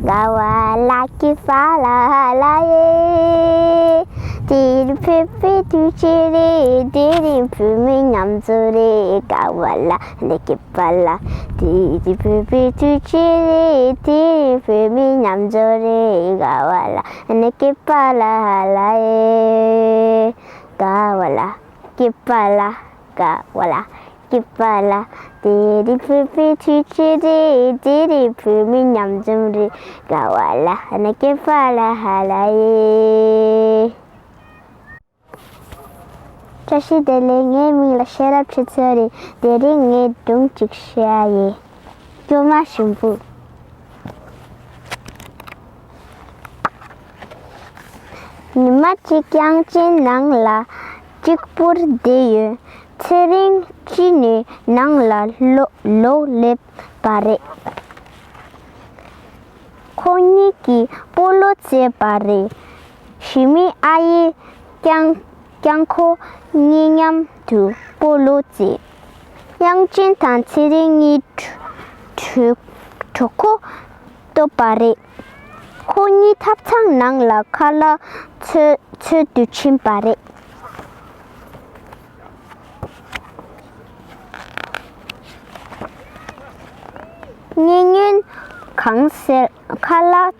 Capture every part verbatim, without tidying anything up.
ག་བ་ལ་སྐྱིད་པ་ལ་ཧ་ལ་ཡེ། དེ་རིང་བོད་པའི་དུས་ཆེན་རེད། དེ་རིང་བོད་མི་མཉམ་འཛོམས་རེད། ག་བ་ལ་ནི་སྐྱིད་པ་ལ། དེ་རིང་བོད་པའི་དུས་ཆེན་རེད། དེ་རིང་བོད་མི་མཉམ་འཛོམས་རེད། ག་བ་ལ་ནི་སྐྱིད་པ་ལ་ཧ་ལ་ཡེ། ག་བ་ལ་སྐྱིད་པ་ལ། ག་བ་ལ་སྐྱིད་པ་ལ། དེ་རིང་བོད་པའི་དུས་ཆེན་རེད། དེ་རིང་བོད་མི་མཉམ་འཛོམས་རེད། ག་བ་ལ་ནི་སྐྱིད་པ་ལ་ཧ་ལ་ཡེ། བཀྲ་ཤིས་བདེ་ལེགས། ངའི་མིང་ལ་ཤེས་རབ་ཁྲི་ཚོ་རེད། དེ་རིང་ངས་སྒྲུང་གཅིག་བཤད་ཡིན། སྐྱོ་མ་ཞིམ་པོ། ཉི་མ་གཅིག་གཡང་ཆེན་ནང་ལ་གཅིག་པུར་བསྡད་ཡོད། ཚེ་རིང་ཅི་ནས་ནང་ལ་ལོག་ལོག་སླེབས་པ་རེད། ཁོ་གཉིས་ཀྱིས་སྤོ་ལོ་རྩེད་པ་རེད། ཞི་མིའི་ཨ་ཡེ་ཀྱང་ཀྱང་ཁོ་གཉིས་མཉམ་དུ་སྤོ་ལོ་རྩེད། གཡང་ཆེན་དང་ཚེ་རིང་གཉིས་གྲོད་གྲོད་ཁོག་ལྟོགས་པ་རེད། ཁོ་གཉིས་ཐབ་ཚང་ནང་ལ་ཁ་ལག་འཚོལ་འཚོལ་དུ་ཕྱིན་པ་རེད། ཉེ་ཉོན་གང་སར་ཁ་ལག་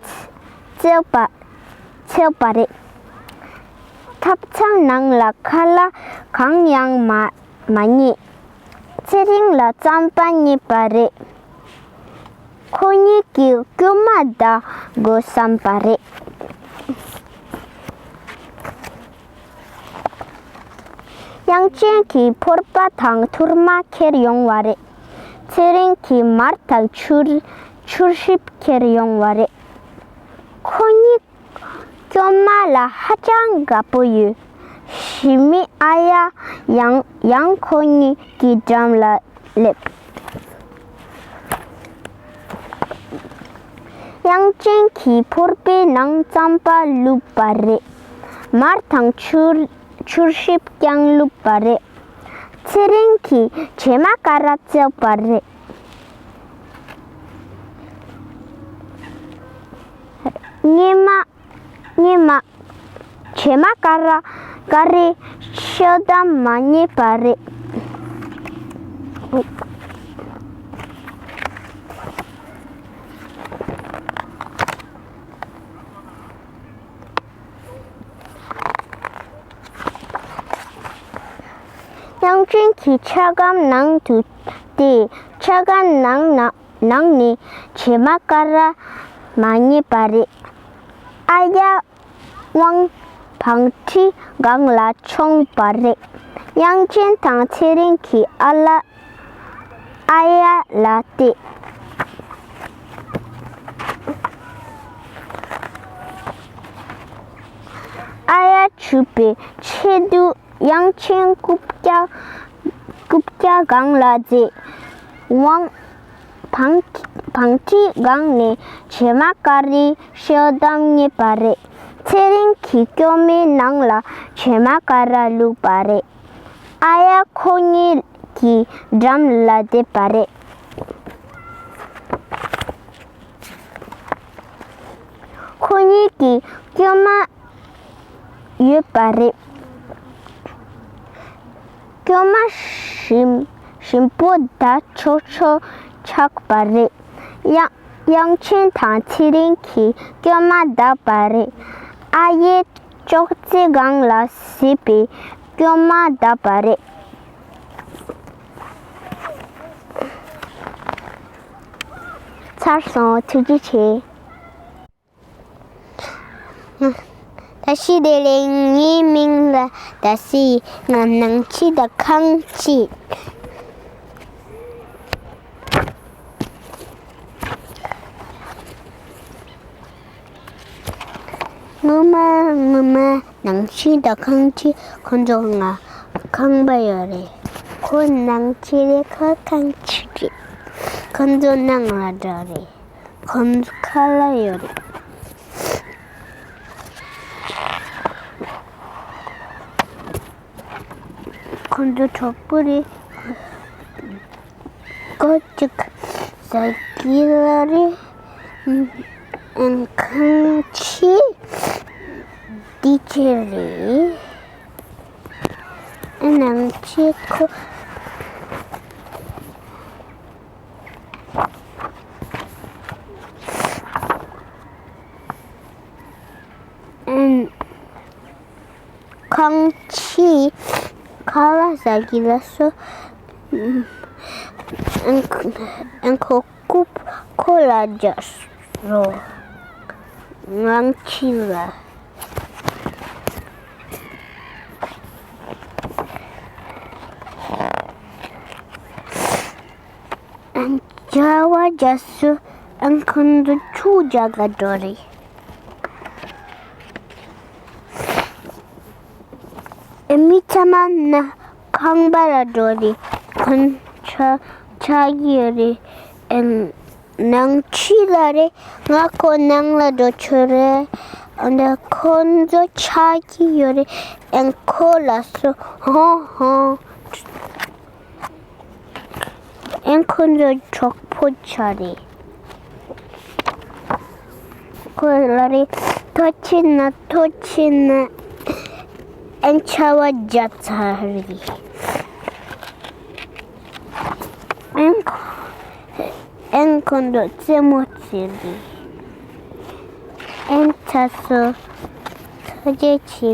འཚོལ་པ་འཚོལ་པ་རེད། ཐབ་ཚང་ནང་ལ་ཁ་ལག་གང་ཡང་མ་མ་རྙེད། ཚེ་རིང་ལ་རྩམ་པ་རྙེད་པ་རེད། ཁོ་གཉིས་ཀྱིས་སྐྱོ་མ་བདའ་དགོས་བསམ་པ་རེད། གཡང་ཆེན་གྱིས་ཕོར་པ་དང་ཐུར་མ་ཁྱེར་ཡོང་བ་རེད། ཚེ་རིང་གིས་མར་དང་ཆུར་ཆུར་ཞིབ་ཁྱེར་ཡོང་བ་རེད། ཁོ་གཉིས་སྐྱོ་མ་ལ་ཧ་ཅང་དགའ་པོ་ཡོད། ཞི་མི་ཨ་ཡ་ཡང་ཡང་ཁོ་གཉིས་ཀྱི་འགྲམ་ལ་སླེབས། གཡང་ཆེན་གྱིས་ཕོར་པའི་ནང་རྩམ་པ་བླུགས་པ་རེད། མར་དང་ཆུར་ཆུར་ཞིབ་ཀྱང་བླུགས་པ་རེད། ཚེ་རིང་གིས་བྱེ་མ་ཀ་ར་བཙལ་བ་རེད། སྔོན་མ། སྔོན་མ། བྱེ་མ་ཀ་ར་ཀ་རའི་ཤེལ་དམ་མ་རྙེད་པ་རེད། གཡང་ཆེན་གྱིས་ཆ་སྒམ་ནང་དུ་བལྟས། ཆ་སྒམ་ནང་ན་ནང་ནས་བྱེ་མ་ཀ་ར་མ་རྙེད་པ་རེད། ཨ་ཡ་དབང་བང་ཁྲིའི་སྒང་ལ་མཆོངས་པ་རེད། གཡང་ཆེན་དང་ཚེ་རིང་གིས་ཨ་ལ། ཨ་ཡ་ལ་བལྟས། ཨ་ཡ་བྱུག་པའི་ཆེད་དུ་གཡང་ཆེན་རྐུབ་བཀྱག་རྐུབ་བཀྱག་སྒང་ལ་འཛེགས། དབང་བང་བང་ཁྲིའི་སྒང་ནས་བྱེ་མ་ཀ་རའི་ཤེལ་དམ་རྙེད་པ་རེད། ཚེ་རིང་གིས་སྐྱོ་མའི་ནང་ལ་བྱེ་མ་ཀ་ར་བླུགས་པ་རེད། ཨ་ཡ་ཁོ་གཉིས་ཀྱི་འགྲམ་ལ་བསྡད་པ་རེད། ཁོ་གཉིས་ཀྱི་སྐྱོ་མ་ཡོད་པ་རེད། སྐྱོ་མ་ཞིམ་ཞིམ་པོ་བདའ་ཆོག་ཆོག་ཆགས་པ་རེད། གཡང་གཡང་ཆེན་དང་ཚེ་རིང་གིས་སྐྱོ་མ་བདའ་བ་རེད། ཨ་ཡེ་ཅོག་ཙེ་སྒང་ལ་གཟིགས་པའི་སྐྱོ་མ་བདའ་བ་རེད། ཚར་སོང་། ཐུགས་རྗེ་ཆེ། བཀྲ་ཤིས་བདེ་ལེགས། ངའི་མིང་ལ་ད་སི། ང་ནང་ཆོས་དང་ཁང་ཆོས། ངོ་མ་ངོ་མ་ནང་ཆོས་དང་ཁང་ཆོས་ཁོང་ཚོ་ང་ཁང་པ་ཡོད་རེད། ཁོ་ནང་ཆོས་རེད། ཁོ་ཁང་ཆོས་རེད། ཁོང་ཚོ་ནང་ལ་འགྲོ་རེད། ཁོང་ཚོ་ཁ་ལག་ཡོད་རེད། ཁོང་ཚོ་གྲོགས་པོ་རེད། ཁོ་གཅིག་ཟ་གི་ལ་རེད། ཨང་ཁང་ཆེ་འདི་ཆེ་རེད། ཨ་ནང་ཆེ་ཁོ། ཨན། ཁང་ཆེ་ཁ་ལ་ཟ་གི་ལ་སོ། ཨན་ཁོ་ཨན་ཁོ་ཀུབ་ཁོ་ལ་རྒྱ་རོ། ངང་ཆེ་ལ། ཨན་བྱ་བ་རྒྱ་སོ། ཨན་ཁོ་འདུ་ཆུ་རྒྱ་ག་འགྲོ་རེད། ཨེ་མི་ཚང་མ་ན་ཁང་པ་ལ་འགྲོ་རེད། ཁོང་ཆ་ཆ་གི་ཡོད་རེད། ཨེ་ནང་ཆི་ལ་རེད། ང་ཁོ་ནང་ལ་འགྲོ་ཆོག་རེད། ཨ་འདི་ཁོང་ཚོ་ཆ་གི་ཡོད་རེད། ཨེ་ཁོ་ལ་སོ་ཧོ་ཧོ། ཨེ་ཁོ་ཚོ་གྲོགས་པོ་ཆགས་རེད། ཁོ་ལ་རེ་ཐོ་ཆེ་ན་ཐོ་ཆེ་ན་ཨེ་ཆ་བ་རྒྱ་ཚ་རེད། ཨེ་ཁོ་ཨེ་ཁོ་ཚོ་རྩེད་མོ་རྩེ་རེད། ཨེ་ཆ་སོ་ཐོ་ཆེ་ཆེ།